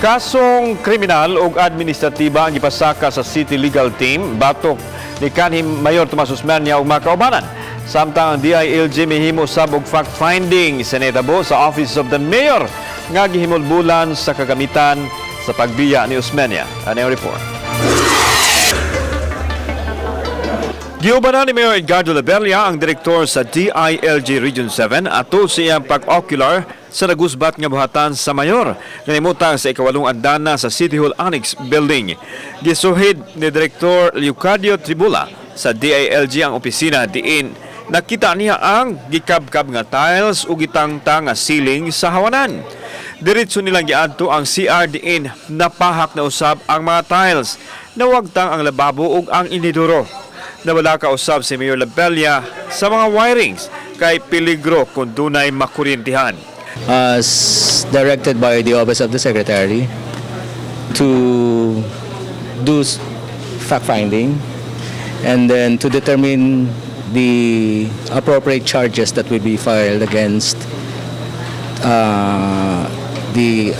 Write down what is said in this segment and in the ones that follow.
Kasong kriminal ug administratiba ang gipasaka sa City Legal Team batok ni kanhi Mayor Tomas Osmeña ug mga kaubanan. Samtang ang DILG mihimo sab og fact-finding sa nahitabo sa Office of the Mayor nga gihimulbulan sa kagamitan sa pagbiya ni Osmeña. Ano yung report? Giuban na ni Mayor Edgardo Labella ang direktor sa DILG Region 7 ato sa iyang pag-ocular sa nagusbat nga buhatan sa mayor nga nimutang sa ikawalong andana sa City Hall Annex Building. Gisuhid ni Direktor Leocadio Tribula sa DILG ang opisina diin nakita niya ang gikabkab nga tiles ug gitangtang nga ceiling sa hawanan. Diretso nilang giadto ang CR diin napahak na usab ang mga tiles, nawagtang ang lababo ug ang inidoro. Nawala kausab si Mayor Labella sa mga wirings kay peligro kung dunay makuryentihan. As directed by the Office of the Secretary to do fact-finding and then to determine the appropriate charges that will be filed against the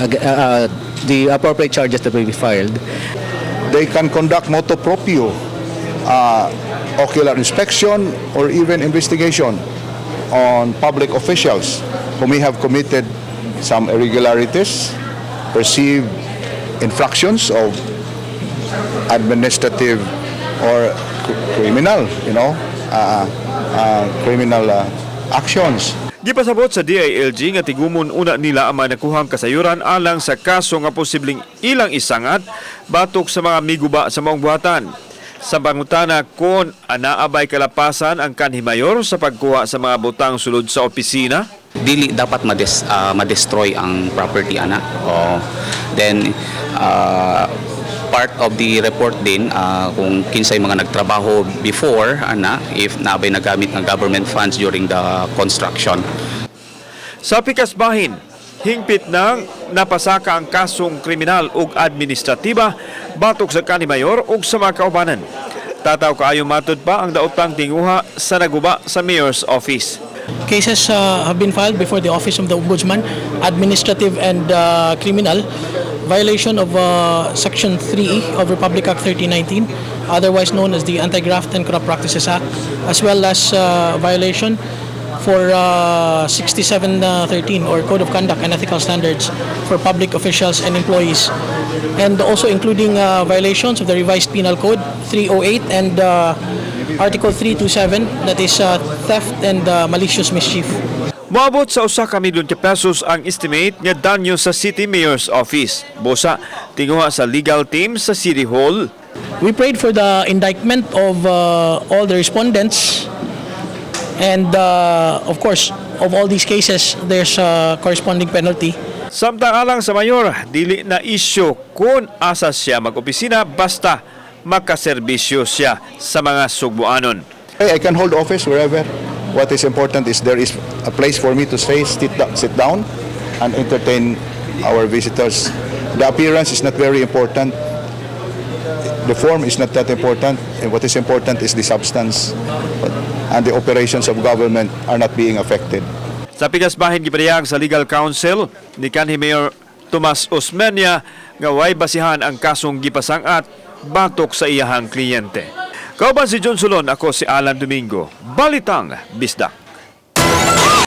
appropriate charges that will be filed. They can conduct motu proprio ocular inspection or even investigation on public officials who may have committed some irregularities, perceived infractions of administrative or criminal actions. Gipasabot sa DILG nga tigumon una nila ang mga nakuhang kasayuran alang sa kaso nga posibleng ilang isangat batok sa mga miguba sa maong buhatan. Sa pangutana kung anaa bay kalapasan ang kanhi mayor sa pagkuha sa mga butang sulod sa opisina, Dili dapat ma-destroy ang property ana. Oh, then part of the report din kung kinsay mga nagtrabaho before ana, if naa bay nagamit ng government funds during the construction. Sa pikas bahin, hingpit nang napasaka ang kasong kriminal ug administratiba batok sa kanhi mayor ug sa mga kaubanan. Tataw kaayo matud pa ang daotang tinguha sa naguba sa mayor's office. Cases have been filed before the Office of the Ombudsman, administrative and criminal, violation of Section 3E of Republic Act 3019, otherwise known as the Anti-Graft and Corrupt Practices Act, as well as violation for 6713 or Code of Conduct and Ethical Standards for public officials and employees, and also including violations of the Revised Penal Code 308 and Article 327, that is theft and malicious mischief. Moabot sa 1 ka milyon ka pesos ang estimate nga danyo sa City Mayor's Office. Busa, tinguha sa legal team sa City Hall. We prayed for the indictment of all the respondents and of course, of all these cases, there's a corresponding penalty. Samtang alang sa mayor, dili na isyu kung asa siya mag-opisina basta makaserbisyo siya sa mga Sugbuanon. I can hold office wherever. What is important is there is a place for me to stay, sit down, and entertain our visitors. The appearance is not very important. The form is not that important. And what is important is the substance. And the operations of government are not being affected. Sa pikas bahin, gipadayag sa Legal Counsel ni kanhi Mayor Tomas Osmeña nga way basihan ang kasong gipasangat batok sa iyahang kliyente. Kauban si John Solon, ako si Alan Domingo. Balitang Bisdak.